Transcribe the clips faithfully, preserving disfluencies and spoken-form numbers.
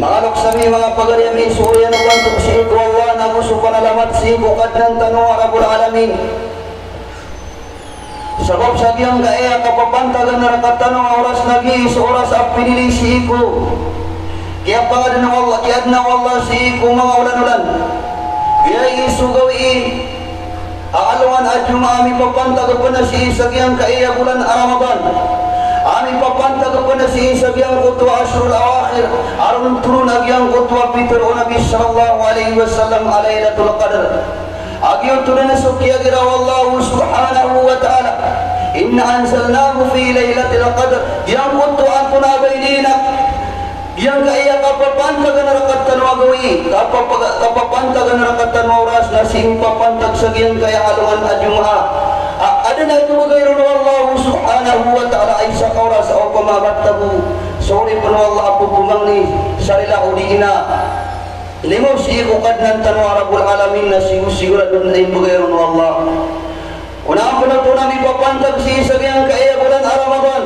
Manga loks ami, manga pagari ami, so oriyan o kanto sii ko Allah, na go so panalamat sii ko Kadnan tano a Rabbul Alamin. Sabap sa giyangkaya kapapantagan rkatano a oras na giya so oras a pinili sii ko kiyapangadn o Allah, kiyaadna o Allah sii ko manga olan-olan. Giya i so gawii a alongan a Jumaah a mipapantag pn sii sa giyangkaya bolan a Ramadan, a mipapantag pn sii sa giyangkoto a ashrul awakhir a ron toron a giyangkoto a pitharo o Nabi sallallahu alaihi wasallam a Lailatul Qadr. A giyoto dn so kiyagira o Allah subhanahu wa ta'ala, "Inna anzalnahu fi lailatil qadr." Giyangkoto antonaa ba ini na giyangkaya kapapantagan rkatano a gawii, kapapa-, kapapantagan rkatano a oras na sii mipapantag sa giyangkaya alongan a Jumaah a adn a ibgay ron o Allah subhanahu wa ta'ala a isa ka oras a opama a matago so oripn o Allah a popomangni sa rila odi na limo sii ko Kadnan tano a Rabbul Alamin na sigo-, sigorado na ibgay ron o Allah. Onaan pn oto na mipapantag sii sa giyangkaya bolan a Ramadan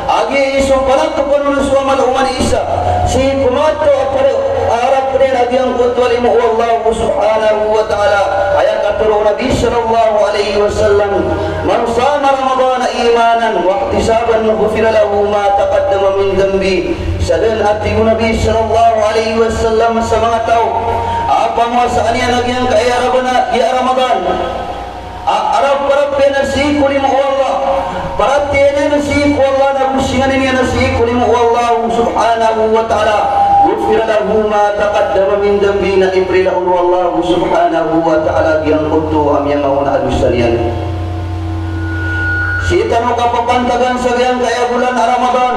a giya i so palakpn on so amal o oman i isa sii ko manga taw a para, a arap dn a giyangkoto a limo o Allah subhanahu wa ta'ala. Aya katharo o Nabi sallallahu alaihi wasallam, "Man sama Ramadana imanan wa ihtisaban ghufira lahu ma taqaddama min dhanbi." Sadn a tig o Nabi sallallahu alaihi wasallam sa manga taw a pamowasaan iyan a giyangkaya Ramadana, giya Ramadan, a arap-arap iyan sii ko limo o Allah, paratiyaya niyan sii ko Allah, na go singanin iyan sii ko limo o Allah subhanahu wa ta'ala, ghufira lahu ma taqaddama min dhanbi, na iprila on o Allah subhanahu wa ta'ala giyangkoto a miyamaona a dosa niyan. Sii tano kapapantagan sa giyangkaya bolan a Ramadan,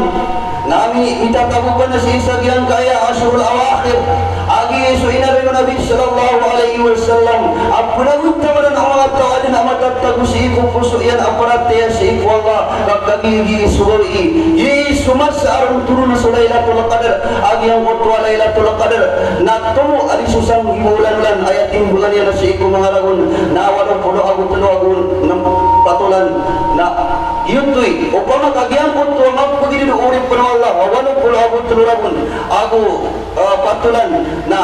na mi-, mitatago pn sii sa giyangkaya ashrul awakhir a giya so inaloy o Nabi sallallahu alaihi wasallam a pnagontamanan o manga taw a adn a matatago sii ko poso iyan a paratiyaya sii ko Allah, ka kagiya giya so gawii, giya so masa a ron toron so Lailatul Qadr, a giyangkoto a Lailatul Qadr na tomo a di so sanggibo olan-olan, aya timbang iyan sii ko manga ragon na walo polo ago tlo ago nem, patolan. Na giyoto i, opama ka giyangkoto a mapagidid o oripn o Allah a walo polo ago tlo ragon ago, ah, patolan, na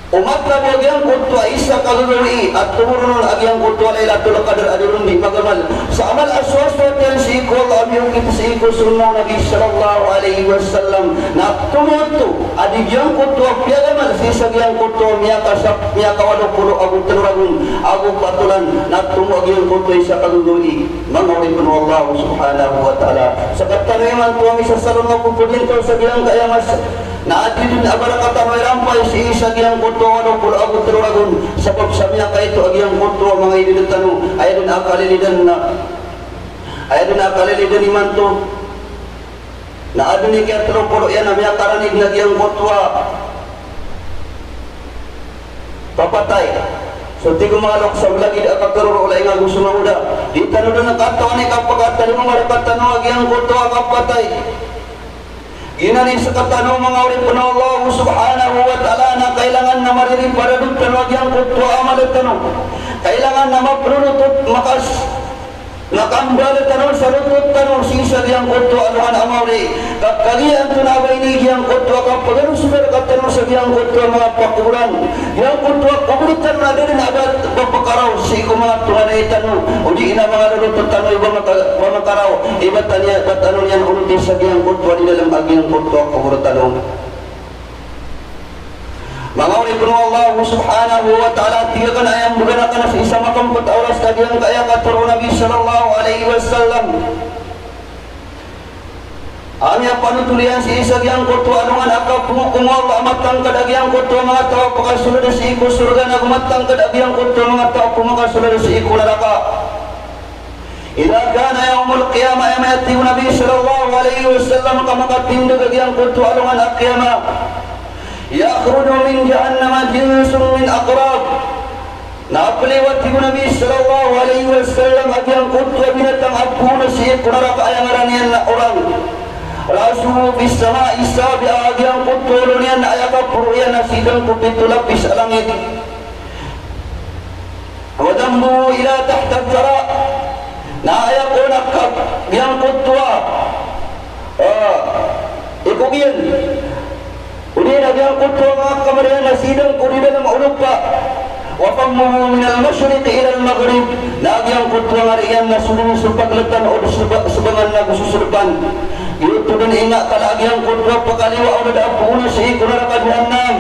o matabo a giyangkoto a isa ka gagawii a tomo ron a giyangkoto a Lailatul Qadr a di ron di magamal sa amal a soasoat iyan sii ko Allah a miyokit sii ko sunnah o Nabi sallallahu alaihi wasallam, na tomo oto a di giyangkoto a piyagamal sii sa giyangkoto a miyakasap-, miyakawalo polo ago tlo ragon ago patolan, na tomo a giyangkoto a isa ka gagawii. Manga oripn o Allah subhanahu wa ta'ala, sktano imanto a misasaroon a pphagintao sa giyangkaya masa na adi dn a ba rkatano irampay sii sa giyangkoto a walo polo ago tlo ragon, sabap sa miyakaito a giyangkoto a manga idad tano, aya dn a kalilidan na, aya dn a kalilidan imanto na adn i kiyatlo polo iyan a miyakaranid na giyangkoto a papatay. So tig o manga loks a lagid a kakaroro o laing ago so mangoda, di tano dn katawan i kapakatalingoma rkatano a giyangkoto a kapatay. Giyanan i sktano, manga oripn o Allah subhanahu wa ta'ala, na kailangan na maririparado tano a giyangkoto a amal tano. Kailangan na mapnolot, makas-, na kambal tano sa lotot tano sii sa giyangkoto a alongan a maori. Ka kagiya antonaa ba ini giyangkoto a kapagalosoda rkatano sa giyangkoto a manga pakoboran. Giyangkoto a kobor tano na da dn a ba pphakaraw sii ko manga tonganay tano, odi na manga lolotod tano i ba maka-, ba makaraw, i ba tano niyan, ba tano niyan onoti sa giyangkoto a di dalam a giyangkoto a kobor tano. Manga oripn o Allah subhanahu wa ta'ala, tig akn a aya mbgan akn sii sa makmpt a oras a giyangkaya katharo o Nabi sallallahu alaihi wasallam a miyapanotol iyan sii sa giyangkoto a alongan a kapngokom o Allah a matangkd a giyangkoto a manga taw a pakasold sii ko sorga, na go matangkd a giyangkoto a manga taw a pmakasold sii ko naraka. Idha kana yawmul qiyamah, aya maana a tig o Nabi sallallahu alaihi wasallam ka makatindg a giyangkoto a alongan a qiyamah, yakhruju min jahannama jinsun min aqrab. Na pli, a tig o Nabi sallallahu alaihi wasallam, a giyangkoto a binatang a poon sii ko naraka aya ngaran iyan na orang. Ra'suhu fis sama'i sabi'ah, a giyangkoto a olo niyan na aya kaporo iyan na sidang ko pito lapis a langit. Wa dhanbuhu ila tahta thara. Na aya kon a kap-, giyangkoto a, ah, ikog iyan Odi na giyangkoto a manga kamariya na sidang ko di dalem o lopa. Wa fammuhu minal mashriqi ilal maghrib. Na giyangkoto a ngari iyan na so dn so pagltan o so ba-, so bangan ago so sdpan. Giyoto dn i nga kala a giyangkoto a pakaliwa o da a poon sii ko naraka Jahannam.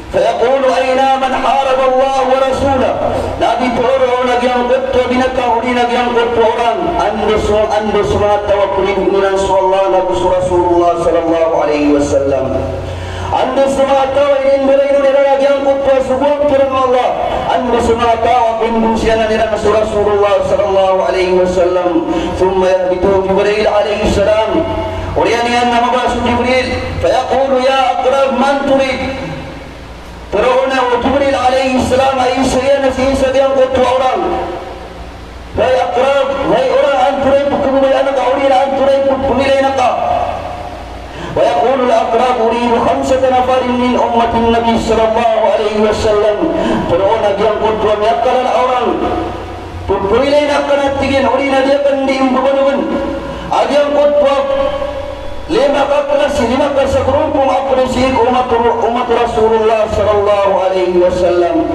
Fayaqulu, "Ayna man haraba Allah wa rasulah?" Na gioto roo na giyangkoto a binatang odi na giyangkoto a orang, anda so, anda so manga taw a pngidoon iran so Allah nago so Rasulullah sallallahu alaihi wasallam. Anda so manga taw a inindaraino iran a giyangkoto a sogoan kiran o Allah, anda so manga taw a pngidoon iran so Rasulullah sallallahu alaihi wasallam. Thumma yahbitu Jibril alayhis salam. Oriyan iyan na mababa so Jibril. Fayaqulu, "Ya Aqrab, man turid?" Tharoon o Jibril alayhis salam a isa iyan na sii sa giyangkoto a orang. Hay Aqrab, hay orang, antonaa i pkhababayaan ka odi na antonaa i pkhailay ka? Wa yaqulu al-Aqrab, "Uridu khamsata nafarin min ummatin Nabi sallallahu alayhi wasallam." Tharoon a giyangkoto a miyakalala a orang. Pkhailay akn a tig iyan, odi na di akn dii mbabalogan a giyangkoto a lima ka klasi, lima ka sagorompong a pd sii ko umat, umat Rasulullah sallallahu alayhi wasallam.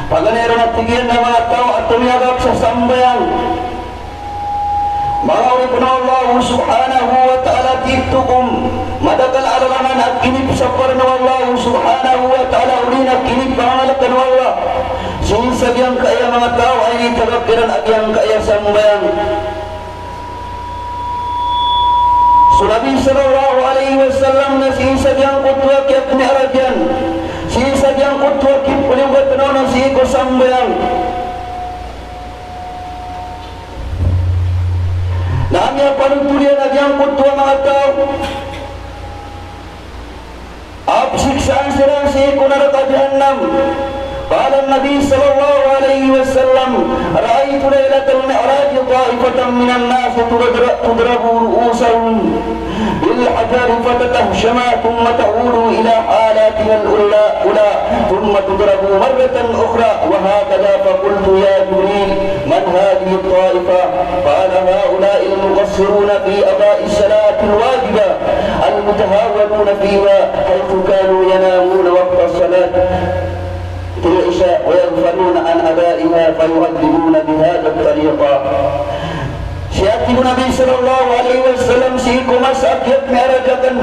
Paganay ron a tig iyan a manga taw a tomiyagak sa sambayang. Manga oripn o Allah subhanahu wa ta'ala, titho ko madakl a lalangan a kinipsapar o Allah subhanahu wa ta'ala, odi na kinipangangalkn o Allah sii sa giyangkaya manga taw a initagak iran a giyangkaya sambayang. So Nabi sallallahu alayhi wasallam na sii sa giyangkoto a kiyapmi'raj iyan, sii sa giyangkoto a kipaliyogat on na sii ko sambayang. Na miyapanothol iyan a giyangkoto a manga taw a psiksaan siran sii ko naraka Jahannam. Qala an-Nabi sallallahu alayhi wasallam, "Ra'aytu laylatal mi'raj ta'ifatan minan nas tudra-, tudrabu ru'usuhum bil hajar fatatahshama thumma ta'udu ila halatiha al-ula, ula, thumma tudrabu marratan ukhra wa hakadha, faqultu ya Jibril, man hadhihi at-ta'ifa?" Qala, "Ha'ula'il muqassiruna fi ada'i as-salati al-wajibah al-mutahawanuna fiha haythu kanu yanamuna waqta as-salati al-isha wa yaghfaluna an ada'iha fayu'adhdhabuna bi hadhihi at-tariqah." Sii, tig o Nabi sallallahu alayhi wasallam, sii ko masa a kiyapmi'raj akn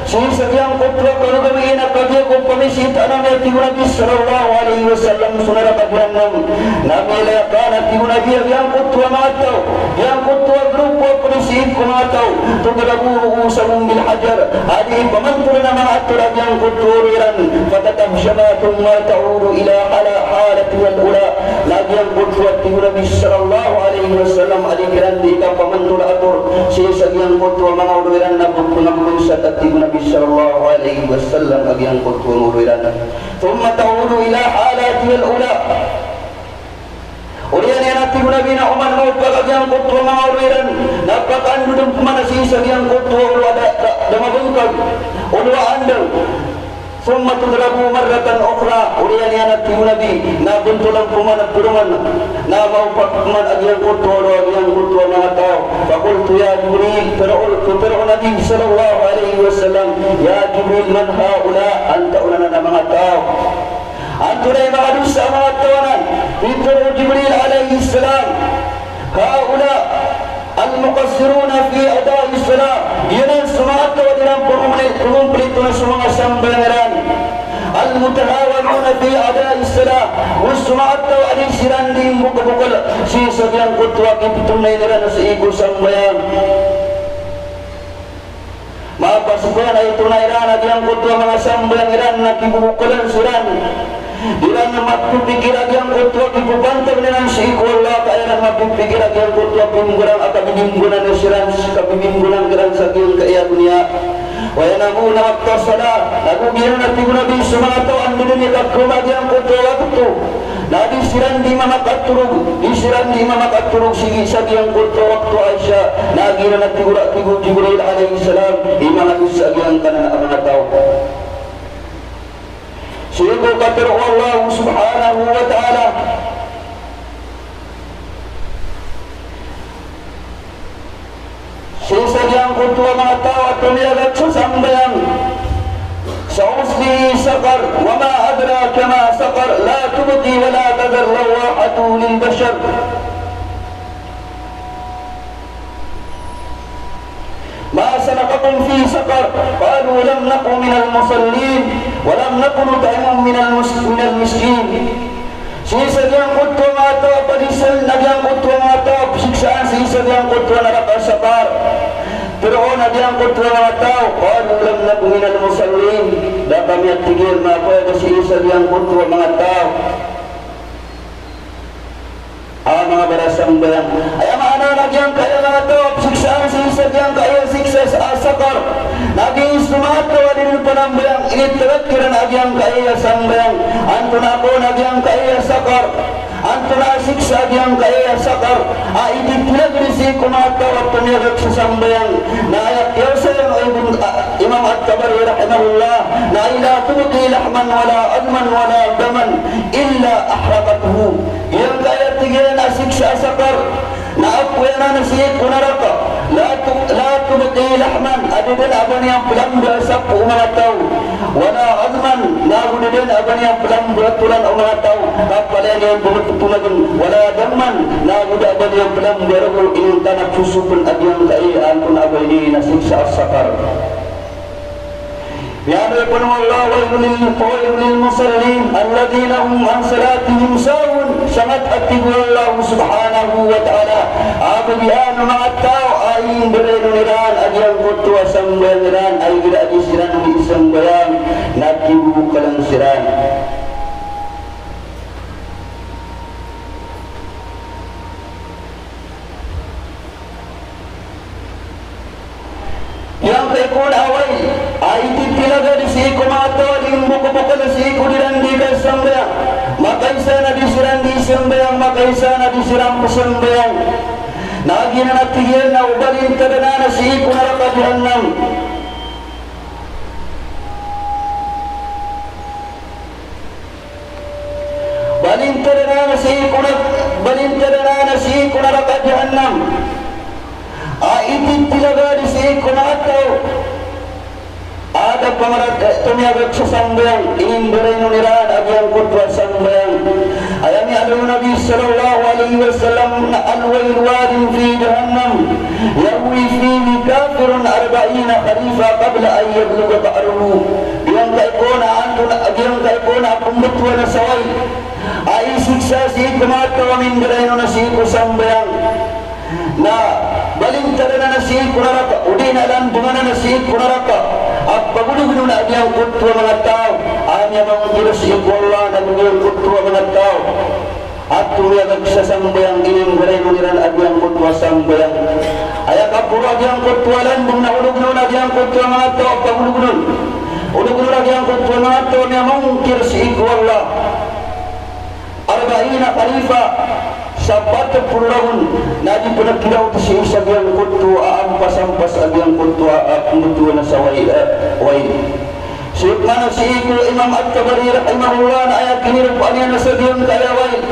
sii sa giyangkoto a kagagawii na kagiya ko pamisita, na miyathay o Nabi sallallahu alayhi wasallam so naraka Jahannam. Na miyailay akn, tig o Nabi, a giyangkoto a manga taw, giyangkoto a grupo a pd sii ko manga taw, tudrabu ru'usuhum bil hajar, a dii pamantoln a manga ator a giyangkoto a olo iran, fatatahshama thumma ta'udu ila hala-, halatiha al-ula. Na giyangkoto a, tig o Nabi sallallahu alayhi wasallam, a dii kiran dii kapamantol a ator sii sa giyangkoto a manga olo iran na bo-, bo-, bo-, sa, tig o Nabi sallallahu alayhi wasallam, a giyangkoto a manga olo iran. Thumma ta'udu ila halatiha al-ula. Oriyan iyan a, tig o Nabi, na oman maopak a giyangkoto a manga olo iran na pakaandodn pman sii sa giyangkoto a olo a da, da, da mabangkag, olo a andang. Thumma tudrabu marratan ukhra. Oriyan iyan a, tig o Nabi, na bntoln pman, pd man, na maopak pman a giyangkoto a olo a giyangkoto a manga taw. Faqultu ya Jibril, pitharo, pitharo o Nabi sallallahu alayhi wasallam, ya Jibril, man ha'ula, antaa onan a manga taw? Antonaa i manga dosa a manga taw anan? Pitharo o Jibril alayhis salam, ha'ula al-muqassiruna fi ada'i as-salah. Giyanan so manga taw a di iran pmomplito, pmomplito so manga sambayang iran. Al-mutahawanuna fi ada'i as-salah. Go so manga taw a di siran dii mbokbokl sii sa giyangkoto a kiptonay iran sii ko sambayang. Mapasad ko aya na ito na iran a giyangkoto a manga sambayang iran na kiboboklan siran. Di iran mapipikir a giyangkoto a kipapantag iran sii ko Allah, ka aya iran mapipikir a giyangkoto a pimbalang a kabibimbalang siran, kabibimbalang iran sa giyangkaya doniya. Wa yanamuna waqta as-salah. Nago giyanan, tig o Nabi, so manga taw a anda dn i kakhaoma a giyangkoto a wakto. Na di siran dii mamakatorog, di siran dii mamakatorog sii sa giyangkoto a wakto a Isha. Na giyanan, tig o, tig o Jibril alayhis salam, i manga dosa a giyangkanan a manga taw. Sii ko katharo o Allah subhanahu wa ta'ala sii sa giyangkoto a manga taw a tomiyagak sa ولا تذر لواحة للبشر. ما سلككم في سقر؟ قالوا لم نك من المصلين ولم نك نطعم من المس-، من المسكين. Sii sa giyangkoto a manga taw a pagizaan a giyangkoto a manga taw a pzisiksaan, sii sa giyangkoto a naraka Saqar. Tero on a giyangkoto a manga taw, قالوا لم نك من المصلين. Da kami, a tig iyan, mapayag sii sa giyangkoto a manga taw a manga barasambayang. Aya maana na giyangkaya manga taw a pzisiksaan sii sa giyangkaya siksa sa Saqar. Na giya so manga taw a di dn panambayang, initawag kiran a giyangkaya sambayang. Antonaa kon a giyangkaya Saqar? Antonaa a siksa a giyangkaya Saqar a ititilaga sii ko manga taw a tomiyagak sa sambayang? Na aya kiyaosay on o Ibn, a, Imam At-Tabari rahimahullah, na لا تبقي لحما ولا عظما ولا دما إلا أحرقته. Giyangkaya, tig iyan, a siksa a Saqar na apoy anan sii ko naraka. لا ت-، لا تبقي لحما, a di dn a ba niyan plamboa sapo o manga taw. ولا عظما, na go di dn a ba niyan plamboa tolan o manga taw, ka palaya niyan pmbototolan. ولا دما, na go da a ba niyan plamboa rogo inonta na psosopn a giyangkaya antonaa ba ini na siksa a Saqar. Miyaaloy pn o Allah, ويل لل-، ويل للمصلين الذين هم عن صلاتهم ساهون. Sangat, a tig o Allah subhanahu wa ta'ala, a bagian o manga taw a indarainon iran a giyangkoto a sambayang iran, a igira a di siran di sambayang na kibobokalan siran. Giyangkai kon a wail a ititilaga sii ko manga taw a di mbokbokal sii ko di iran di kasambayang. Makaisa na di siran di sambayang, makaisa na di siran psambayang. Na giyanan, a tig iyan, na o balintadan anan sii ko naraka Jahannam. Balintadan anan sii ko nar-, balintadan anan sii ko naraka Jahannam a ititilaga sii ko manga taw a da pamarat-, eh, tomiyagak sa sambayang, indarainon iran a giyangkoto a sambayang. Aya miyaaloy o Nabi sallallahu alaihi wasallam na الويل واد في جهنم يهوي فيه كافر أربعين خريفا قبل أن يبلغ قعره. Giyangkai kon a antonaa, giyangkai kon a pmbtowan sa wail a isiksa sii ko manga taw a mindarainon sii ko sambayang. Na balintadan anan sii ko naraka, odi na landngan anan sii ko naraka a pagologolon a giyangkoto a manga taw a miyamangkir sii ko Allah, na giyangkoto a manga taw a tomiyagak sa sambayang, indarainon iran a giyangkoto a sambayang. Aya kaporo a giyangkoto a landng na ologn on a giyangkoto a manga taw a pagologolon. Ologn on a giyangkoto a manga taw a miyamangkir sii ko Allah. Arba'ina kharifa, sapat polo ragon, na di pn kiraot sii sa giyangkoto a ampas-ampas a giyangkoto a, a pmbtowan sa wail, a, wail. Sii pman sii ko Imam At-Tabari rahimahullah na aya kiniropaan iyan sa giyangkaya wail,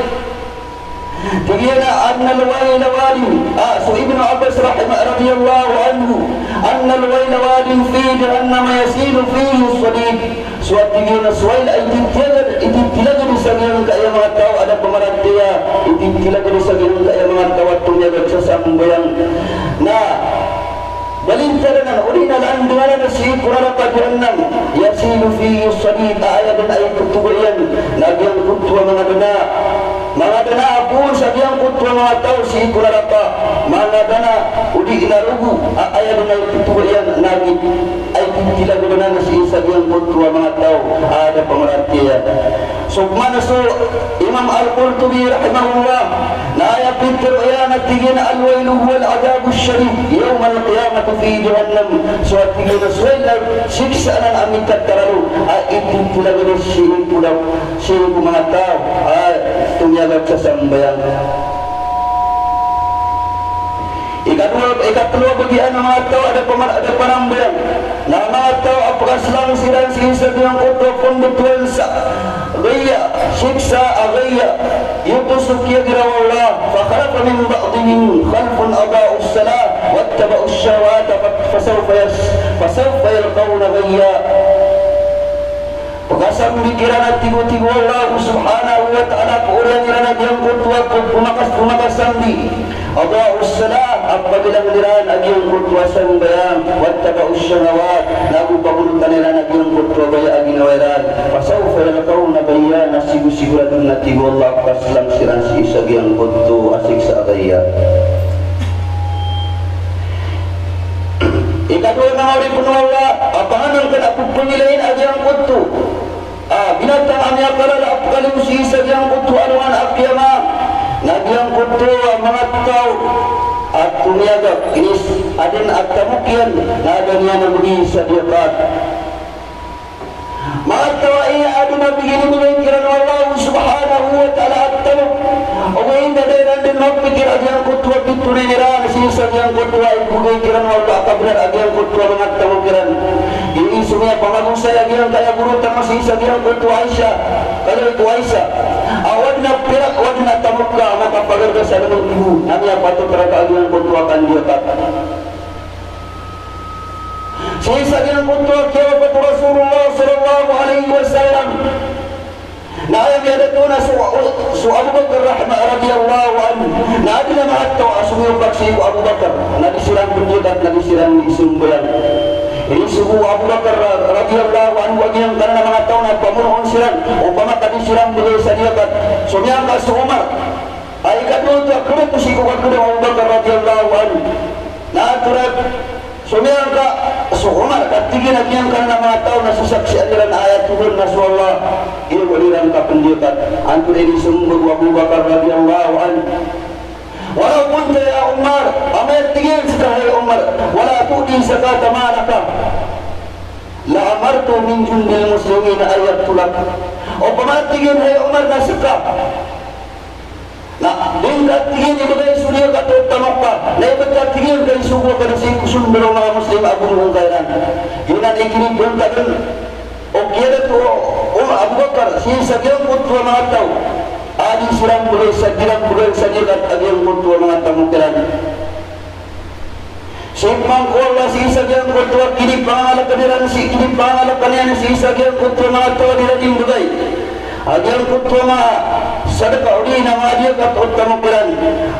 tig iyan a, أن الويل واد, a, so Ibnu Abbas rahima-, radiyallahu anhu, أن الويل واد في جهنم يسيل فيه الصديد. So, a tig iyan, so wail a ititilaga, ititilaga sa giyangkaya manga taw a da pamaratiyaya, ititilaga sa giyangkaya manga taw a tomiyagak sa sambayang. Na balintadan anan, odi na landngan anan sii ko naraka Jahannam, يسيل فيه الصديد, a aya dn a itotoba iyan na giyangkoto a manga dana. Manga dana a poon sa giyangkoto a manga taw sii ko naraka. Manga dana, odi na rogo, a aya dn a itotoba iyan na giyangkai a ititilaga dn anan sii sa giyangkoto a manga taw a da pamaratiyaya. So pman so Imam Al-Qurtubi rahimahullah, na aya pitharo iyan a tig iyan a, الويل هو العذاب الشديد يوم القيامة في جهنم. So, a tig iyan, so wail a siksa anan a mitatararo a ititilaga sii ko da-, sii ko manga taw a tomiyagak sa sambayang. Ikadowa, ikatlo a bagian a manga taw a da pama-, a da panambayang na manga taw a pkaslang siran sii sa giyangkoto a pmbtowan sa ghayya, siksa a ghayya. Giyoto so kiyagira o Allah, فخلف من بعدهم خلف أضاعوا الصلاة واتبعوا الشهوات ف-، فسوف يس-، فسوف يلقون غيا. Kasambi kiran a tig o, tig o Allah subhanahu wa ta'ala, ko oriyan iran a giyangkoto a pmakas-, pmakasambi. Adha'us salah, a pagilang iran a giyangkoto a sambayang, wattaba'ush shahawat, nago pagolotan iran a giyangkoto a baya a ginawa iran. Fasawfa yalqawna ghayya, na sigo-sigorado na, tig o Allah, a paslang siran sii sa giyangkoto a siksa a ghayya. Ikadowa, manga oripn o Allah, a pangnngkn a pphangilay a giyangkoto a binatang a miyakalala a pkaliyo sii sa giyangkoto a alongan a qiyamah, na giyangkoto a manga taw a tomiyagak, inis-, adn a tamok iyan, na da niyan mbgi sa diyakat. Manga taw a aya adn a bgi, inibgay kiran o Allah subhanahu wa ta'ala a tamok. Ogaid na da iran dn mapikir a giyangkoto a pitoon iran sii sa giyangkoto a ibgay kiran o Allah a kabnar a giyangkoto a manga tamok iran. Giya so miyapamagosay a giyangkaya a goro tano sii sa giyangkoto a Aisha, kagiya ko Aisha, a o adn a pirak, o adn a tamok ka a makapagarga sa lmang ribo, na miyapatot rka a giyangkoto a kandiyakat. Sii sa giyangkoto a kiyawafat o Rasulullah sallallahu alaihi wasallam, na aya miyadato na so, so Abu Bakar rahma-, radiyallahu anhu, na adn a manga taw a somiyopak sii ko Abu Bakar, na di siran pndiyakat, na di siran di sambayang. Inisogo o Abu Bakar ra-, radiyallahu anhu a giyangkanan a manga taw na pamonoon siran, opama ka di siran mbgay sa diyakat. Somiyangka so Umar, a ikadowa oto a kdm sii ko kakdm o Abu Bakar radiyallahu anhu. Na atoriyat, somiyangka so Umar, ka tig iyan a giyangkanan a manga taw na sasaksian iran a aya togon na so Allah, aya iran kapndiyakat. Antonaa i inisombag o Abu Bakar radiyallahu anhu? Walaw qulta ya Umar, amay a tig iyan ska, hay Umar, wala tu'ti zakata malaka, la amartu min jundil muslimina an yaqtulak. Opama a tig iyan, hay Umar, na ska na di ngka, tig iyan, ibgay so diyakat o tamok ka, na ibt ka, tig iyan, ka isogo akn sii ko sondaro o manga Muslim a bonoon ka iran. Giyanan i kinibantang o kiyadato o, o Abu Bakar sii sa giyangkoto a manga taw a di siran mbgay sa, di iran mbgay sa diyakat a giyangkoto a manga tamok iran. Sii pman ko Allah sii sa giyangkoto a kinipangangalkn iran, sii kinipangangalkn iyan sii sa giyangkoto a manga taw a di iran imbgay a giyangkoto a manga sadka odi na manga diyakat o tamok iran.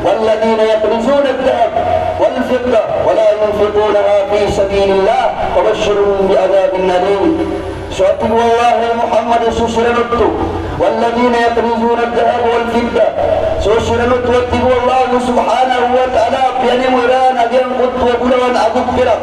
Walladhina yaknizuna adh-dhahaba wal fiddata wa la yunfiqunaha fi sabilillah fabashshirhum bi adhabin alim. So, a tig o Allah, hay Muhammad, so siran oto, walladhina yaknizuna adh-dhahaba wal fidda, so siran oto, a tig o Allah subhanahu wa ta'ala, a piyanimo iran a giyangkoto a bolawan ago pirak,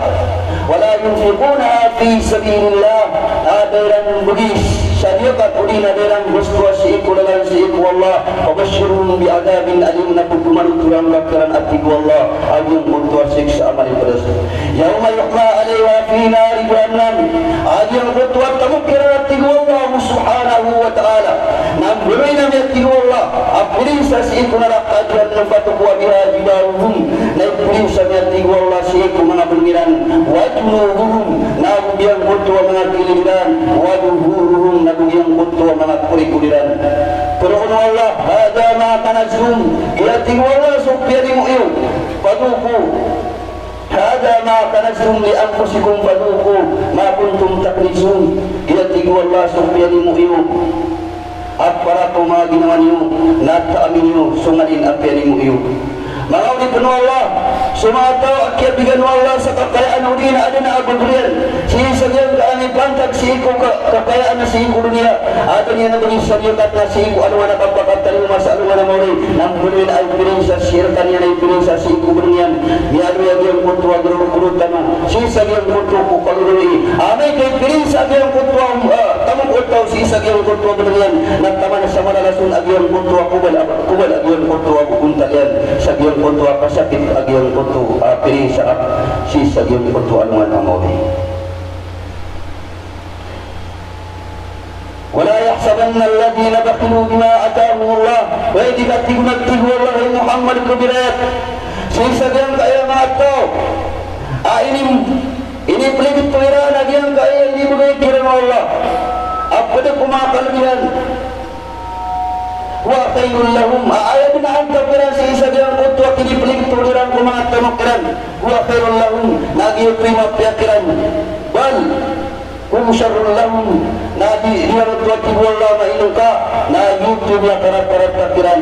wa la yunfiqunaha fi sabilillah, a da iran mbgi sa diyakat odi na da iran gostoa sii ko lalan sii ko Allah, fabashshirhum bi adhabin alim, na pphmanotoran ka kiran, a tig o Allah, a giyangkoto a siksa a malipedas. Yawma yuhma alayha fi nari jahannam. A giyangkoto a tamok iran, a tig o Allah subhanahu wa ta'ala, na mbaloy ami, a tig o Allah, a pirinsa sii ko naraka Jahannam, fatukwa biha jibahuhum. Na ipirinsa ami, a tig o Allah, sii ko manga bng iran, wa junubuhum, na ago giyangkoto a manga kilid iran, wa zuhuruhum, na ago giyangkoto a manga korikor iran. Pitharo o Allah, hadha ma kanaztum, giya, tig o Allah, so piyanimo iyo, fadhuqu. Hadha ma kanaztum li anfusikum fadhuqu ma kuntum taknizun. Giya, tig o Allah, so piyanimo iyo a para ko manga ginawa niyo, na taami niyo so nganin a piyanimo iyo. Manga oripn o Allah, so manga taw a kiyabigan o Allah sa kakayaan odi na adn a abagr iyan sii sa giyangkai a mipantag sii ko ka-, kakayaan sii ko doniya, a da niyan mbgi sa diyakat na sii ko alongan a kapakatalingoma sa alongan a maori, na mbaloy na ipirinsa sii rkaniyan, ipirinsa sii ko bng iyan. Miyaaloy a giyangkoto a gorogoro tano sii sa giyangkoto ko kaloloi. Amay ka ipirinsa a giyangkoto a, ah, tamok o taw sii sa giyangkoto a bng iyan, na taman sa malalason a giyangkoto a kobal a, kobal a giyangkoto a bobontal iyan sa giyangkoto a kasakit a giyangkoto a pirinsa sii sa giyangkoto a alongan a maori. Wala yahsabanna alladhina bakhilu bima atahumullah. Hay di ka tig o, na tig o Allah, hay Muhammad, kabirayat sii sa giyangkaya manga taw a inim-, inipligto iran a giyangkaya inibgay kiran o Allah a pd ko manga kalbihan. Huwa khairul lahum. A aya dn a antap iran sii sa giyangkoto a kinipligto iran ko manga tamok iran. Huwa khairul lahum. Na giyoto i mapiya kiran. Bal Hum sharrun lahum, na di, di iran oto a tig o Allah mainengka, na giyoto i miyakaratarata kiran.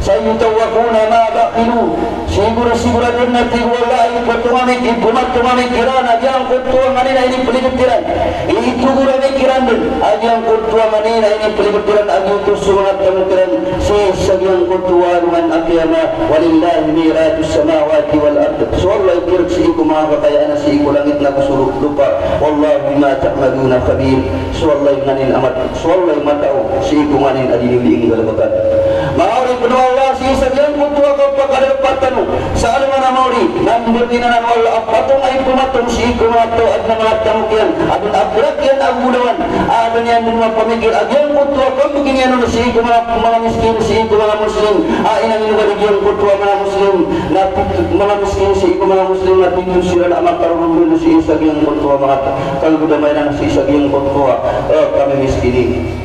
Sayutawwaquna ma bakhilu, sigorado, sigorado na tig o Allah a ipotoman ami, ipomatomang ami kiran a giyangkoto a nganin a inipelibet iran. Itogoran ami kiran den a giyangkoto a nganin a inipelibet iran a giyoto so manga tamok iran sii sa giyangkoto a alongan a qiyamah. Walillahi mirathus samawati wal ard. So Allah i kerek sii ko manga kakayaan a sii ko langit nago so lopa. Wallahu bima ta'maluna khabir. So Allah i nganin a mat-, so Allah i matao sii ko nganin a di niyo di inggalabekan. Manga oripn o Allah, sii sa giyangkoto a kapakadalpat tano sa alongan a maori, na mbaloy anan o Allah a patong a ipomatong sii ko manga taw a adn a manga tamok iyan, adn a prak iyan a golawan, adn iyan den mapamikir a giyangkoto a kambegi niyan on sii ko manga, manga miskin sii ko manga Muslim, a inangin o ba di giyangkoto a manga Muslim, na tig, manga miskin sii ko manga Muslim, na tig siran a makaroron sii sa giyangkoto a manga ta-, kagudamay na sii sa giyangkoto a, eh, kamimiskini.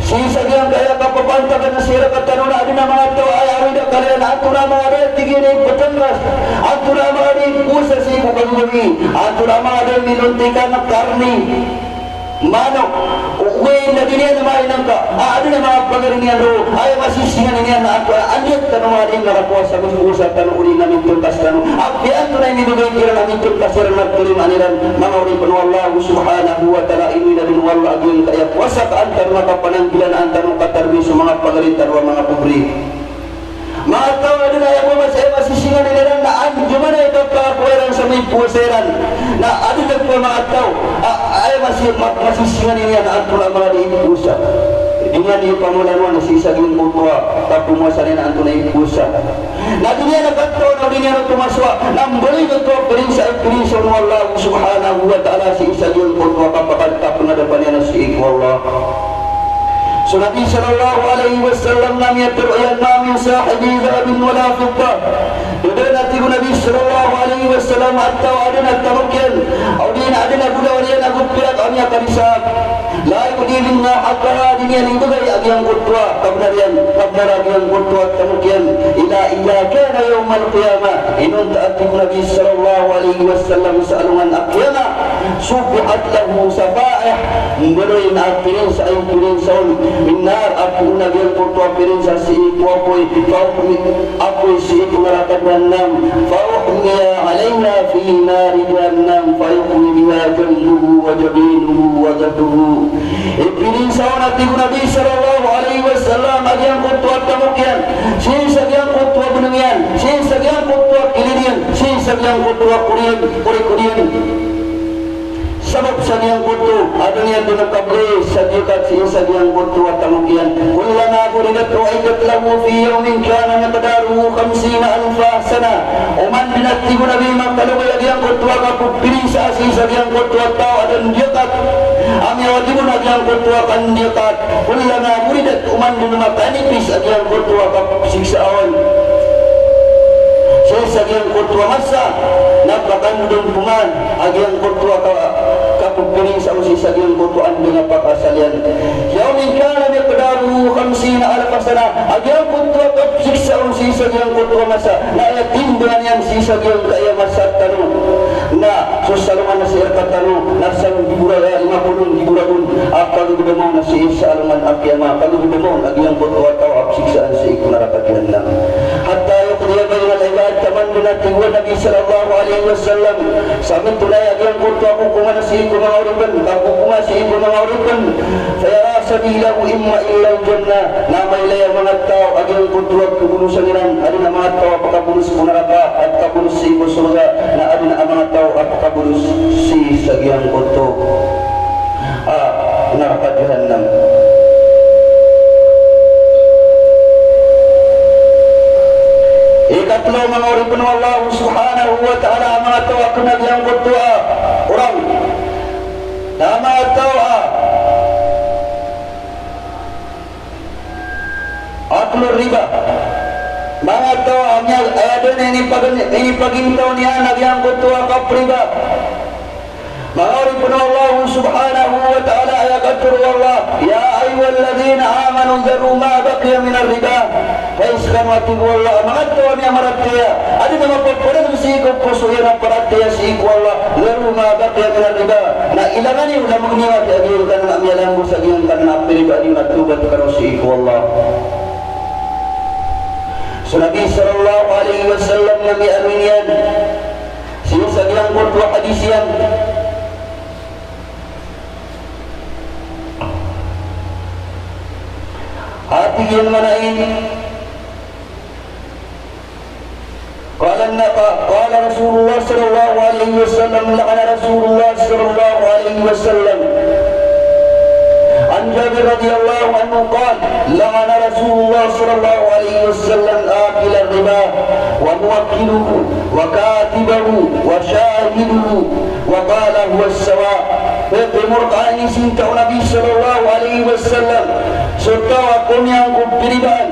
Sii sa giyangkaya kapapantagan a sii rktano na adn a manga taw a aya awid a kaliyan, antonaa manga da, tig iyan, i ptngkas, antonaa manga da i powasa sii ko kagagawii, antonaa manga da i minontikan a karni manok, ogaid na di niyan mainengka a adn a manga pagari niyan roo, aya masisinganin iyan na antonaa, anda tano manga da i makapowasa, powasa tano odi na mitngkas tano. Apiya antonaa i mibgay kiran a mitngkas iran na tarimaan iran, manga oripn o Allah subhanahu wa ta'ala, ino inadn o Allah a giyangkaya powasa ka an tano makapananggilaan, an tano katarmi so manga pagari tano a manga pobre. Manga taw a adn a aya bo mas-, aya masisinganin iran na antonaa i kapakapowa iran sa mipowasa iran. Na adn a manga taw a, a, aya masi-, ma-, masisinganin iyan na antonaa manga da i powasa. Di niyan di pamolanoan sii sa giyangkoto a kapowasa niyan na antonaa i powasa. Na di niyan a kataw, na di niyan oto masowa, na mbaloy oto a pirinsa, pirinsa o Allah subhanahu wa ta'ala sii sa giyangkoto a kapakad-, kapngadapan iyan a sii ko Allah. So Nabi sallallahu alaihi wasallam na miyatharo iyan, "Ma min sahibi dhahabin wala fiddah." Da dn a tig o Nabi sallallahu alaihi wasallam a taw a adn a tamok iyan, odi na adn a golawan iyan ago pirak a miyakadisap. La yu'ti minha haqqaha, di niyan ibgay a giyangkoto a kabnar iyan, kabnar a giyangkoto a tamok iyan. Illa idha kana yawmal qiyamah. Inonta a tig o Nabi sallallahu alaihi wasallam sa alongan a qiyamah. Sufihat lahu safaih, mbaloy a pirinsa, a pirinsa on, min nar, a poon a giyangkoto a pirinsa sii ko apoy, fa uhmi-, apoy sii ko naraka jahannam, fa uhmiya alaiha fi nari jahannam, fa yuhwi biha janbuhu wa jabinuhu wa dhahruhu. Ipirinsa on, a tig o Nabi sallallahu alaihi wasallam, a giyangkoto a tamok iyan, sii sa giyangkoto a bnng iyan, sii sa giyangkoto a kilid iyan, sii sa giyangkoto a kori iyan, korikori iyan. Sabap sa giyangkoto a di niyan dn kabgay sa diyakat sii sa giyangkoto a tamok iyan. Kullama buridat u'idat lahu fi yawmin kana miqdaruhu khamsina alfa sanah. Oman dn, a tig o Nabi, makalobay a giyangkoto a kappirinsa sii sa giyangkoto a taw a da ndiyakat a miyawajib on a giyangkoto a kandiyakat. Kullama buridat, oman dn makanipis a giyangkoto a kapsiksa on sii sa giyangkoto a masa, na pakandompman a giyangkoto a ka-, kappirinsa on sii sa giyangkoto a anda nga pakaasal iyan. Yawmin kana miqdaruhu khamsina alfa sanah, a giyangkoto a kapsiksa on sii sa giyangkoto a masa na aya timbangan iyan sii sa giyangkaya masa tano na so salongan a sii rktano na sanggibo ra, lima polo nggibo ragon a kagagdama on a sii sa alongan a qiyamah, kagagdama on a giyangkoto a taw a psiksaan sii ko naraka jahannam. Hatta yuqdiya bainal ibad, taman dn, a tig o Nabi sallallahu alaihi wasallam, sa mitonay a giyangkoto a kokoman sii ko manga oripn, kakokoman sii ko manga oripn, fayara sabilahu imma ilal jannah, na mailay a manga taw a giyangkoto a kabolosan iran, adn a manga taw a pakabolos ko naraka, a pakabolos sii ko sorga, na adn a manga taw a pakabolos sii sa giyangkoto a naraka jahannam. Ikatlo, manga oripn o Allah subhanahu wa ta'ala, a manga taw a kna giyangkoto a orang. Na manga taw a aklu riba. Manga taw a miya-, aya dn a inipag-, inipagintaw niyan a giyangkoto a kapriba. Manga oripn o Allah subhanahu wa ta'ala, aya katharo o Allah, "Ya ayyuhalladhina amanu dharu ma baqiya minar riba." Hay skano, a tig o Allah, a manga taw a miyamaratiyaya, adn a mapapadalm sii ko poso iyan a paratiyaya sii ko Allah, dharu ma baqiya minar riba. Na Ilangan iyo, lamang niyo a giyangkanan a miyalanggos a giyangkanan a piribaan iyo na tawbat kano sii ko Allah. So Nabi sallallahu alaihi wasallam na miyaaloy niyan sii sa giyangkoto a hadis iyan. Ati iyan manaya, قال الن-، قال رسول الله صلى الله عليه وسلم، لعن رسول الله صلى الله عليه وسلم. عن جابر رضي الله عنه قال، لعن رسول الله صلى الله عليه وسلم آكل الربا وموكله وكاتبه وشاهده وقال هو سواء. Pimorkaan i sinta o Nabi sallallahu alaihi wasallam so taw a komiyangkob piribaan.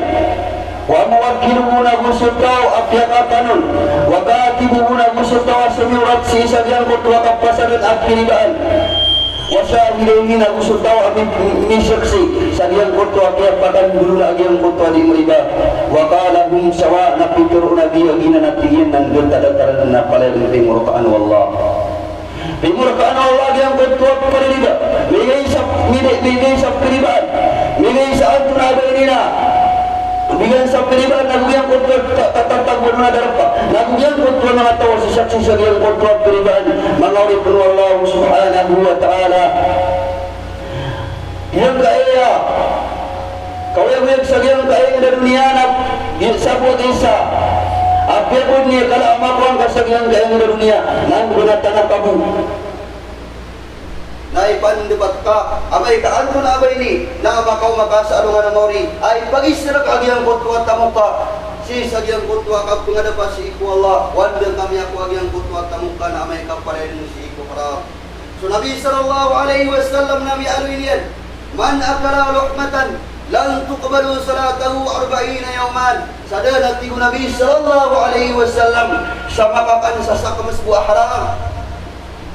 Wa muwakkiluhu, nago so taw a piyakatan on. Wa katibuhu, nago so taw a somiyorat sii sa giyangkoto a kapasadan a piribaan. Wa shahidayhi, nago so taw a mi-, misaksi sa giyangkoto a kiyapakandolona a giyangkoto a di mariba. Wa qala hum sawa, na pitharo o Nabi a giyanan a tig iyan na nggatadataran na palaya dn pimorkaan o Allah. Pimorkaan o Allah giyangkoto a piriba, migay sa, migay, migay sa piribaan, migay sa antonaa ba ini na, migay sa piribaan, nago giyangkoto a ta-, ta-, ta-, tago na darpa, nago giyangkoto a manga taw a sasaksi sa giyangkoto a piribaan, manga oripn o Allah subhanahu wa ta'ala. Giyangkaya kaoyagoyag sa giyangkaya ingd a doniya na gi-, sabot isa a piyabod niyan kala a makowa ngka sa giyangkaya ingd a doniya na nggnatan a kabo. Na ipandpat ka amay ka antonaa ba ini na makaoma ka sa alongan a maori, a ipagisr ka a giyangkoto a tamok ka sii sa giyangkoto a kapngadapa sii ko Allah, o anda ka miyakowa a giyangkoto a tamok ka na amay ka palaya dn sii ko haram. So Nabi sallallahu alaihi wasallam na miyaaloy niyan, "Man akala luqmatan lan tuqbalu salatuhu arba'ina yawman." Sa dn a tig o Nabi sallallahu alaihi wasallam sa makakan sa sakms bo a haram,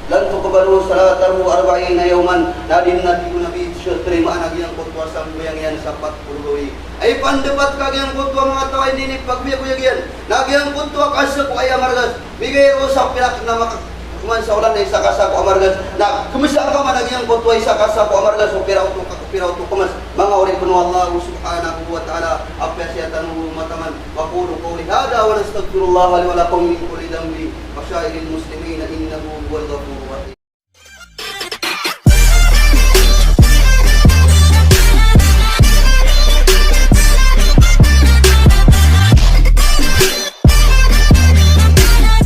lan tuqbalu salatuhu arba'ina yawman, na di dn a tig o Nabi so tarimaan a giyangkoto a sambayang iyan sa pat polo gawii. Ay pandpat ka giyangkoto a manga taw a inipagbiyagoyag iyan na giyangkoto a kasako aya margas. Migay roo sa pirak na makakoman sa olan na isa ka sako a margas. Na kmsa ka man a giyangkoto a isa ka sako a margas o pira oto ka, pira oto kmas. Manga oripn o Allah subhanahu wa ta'ala, apiya sii tano mataman. Aqulu qawli hadha wa astaghfirullaha li wa lakum min kulli dhanbin wa sa'iril muslimina innahu huwal ghafurur rahim.